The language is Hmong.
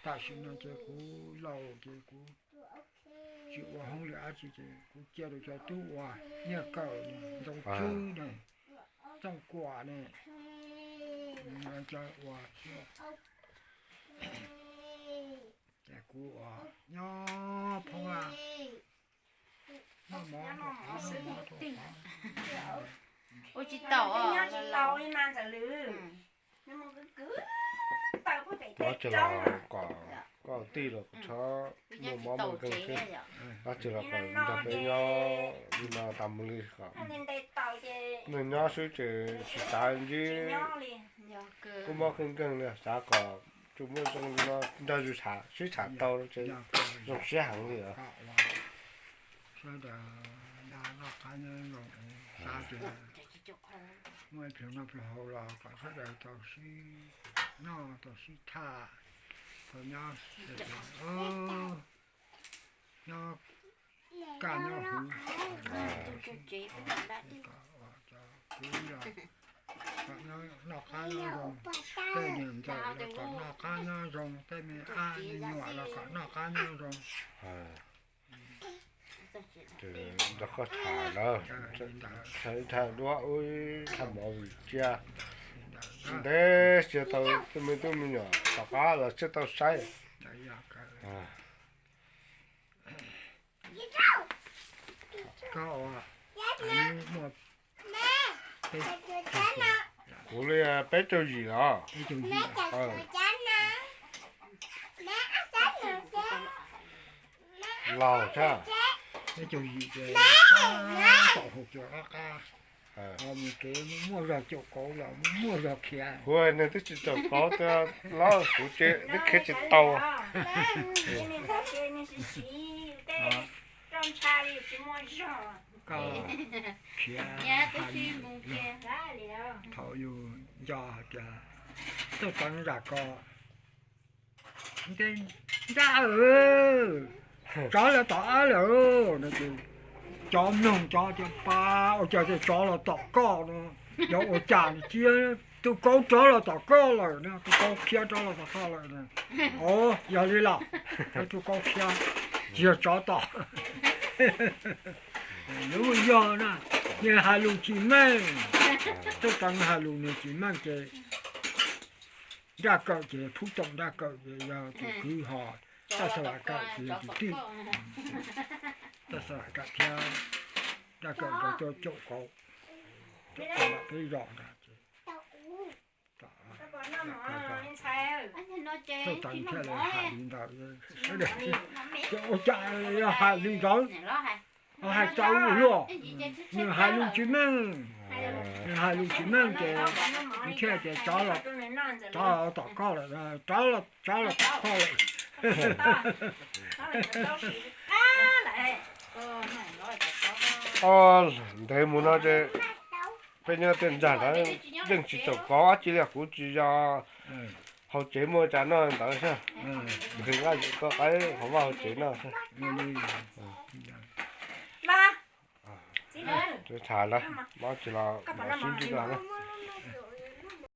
Tam sim no ces kuv laus ces kuv tsis ua hoob li dab tsi ces kuv cia rau cov tub ua, Nyiaj Kawm ne, Ntxoov Tswb ne, Txooj Kuam ne, cov ua xwb. Ces kuv ua nyob Phoob Vaj, noj mov rau qhov, noj mov rau qhov. Ua tsis tau, nyob tsis tau li mas Ntxawm Lwm. Nyob tsis los kom koj tij los txhob muaj mob muaj nkeeg thiab. Nyob tsis los kom nrog peb nyob li no tas mus li kom nws nyob xwb ces tsis xav ntsib kuj mob kheej nkeeg li, xav kom tsuas muaj zoo li no nrog yus tham sib tham tau ces zoo siab heev li os. Sawv daws noj qab nyob zoo, xav tias muaj ib pliag noj pliag haus los kom sawv daws tau sib noj tau sib tham, tau nyob, nyob kaj nyob huv. Kwv, kom noj qab nyob zoo, tej niam ntxawm los kom noj qab nyob zoo, tej me ab me nyuam los kom noj qab nyob zoo. Nrog koj tham lawm, tham duab ub tham movie tsiaj, ntev tsiaj tau tej me tub me nyuam tom qab los tsiaj tau saib. Kuv li peb caug yim los. Laus thiab. Tom hauv cua qab qab, ho mus kev muaj zog caum kauv los muaj zog khiav. Kuv nws twb tsis caum kauv, twb los kuv ces twb khiav tsis tau. Koj khiav, thaum yus nco hais tias txawj teev zaj ko, nrab, tsov los tom qab lawm no ces cov mloog cov tias, pa, ua cas tsov los tom koj no, yog ua cas no, cia tus kauv rov los tom koj lawm no, tus kauv khiav rov los tom koj lawm no. Os, yog li los, tus kauv khiav, tsis yog tsov tom. Lub yog na, nws hais lus tsis meej, txawj teev hais lus nws tsis meej ces Nraj Kawm ces Phub Toom Nraj Kawm ces yog tus kwv, ho Taj Xa Vam Kawm ces yog tus tij. Taj Xa Vam Kawm thiab Nraj Kawm nkawd tuaj caum kauv, caum kauv nram peb zos ntag ces txawj teev thiaj li hais li ntawd. Ces ua cas yog hais li ntawd, hais txawv ua luaj, nws hais lus tsis meej, nws hais lus tsis meej ces nws thiaj tias tsov los tom koj lawm, tsov los tom koj lawm. Ntev mus no ces peb nyob tej nrag ntawd yeej tsis caum kauv dab tsi li, kuv tsis yog hauv tsev muaj cas noj ntawd xwb. Nqhis nqaij koj qaib hauv vaj hauv tsev noj xwb. Tham lawm, mob tsis los sib ntsib dua na.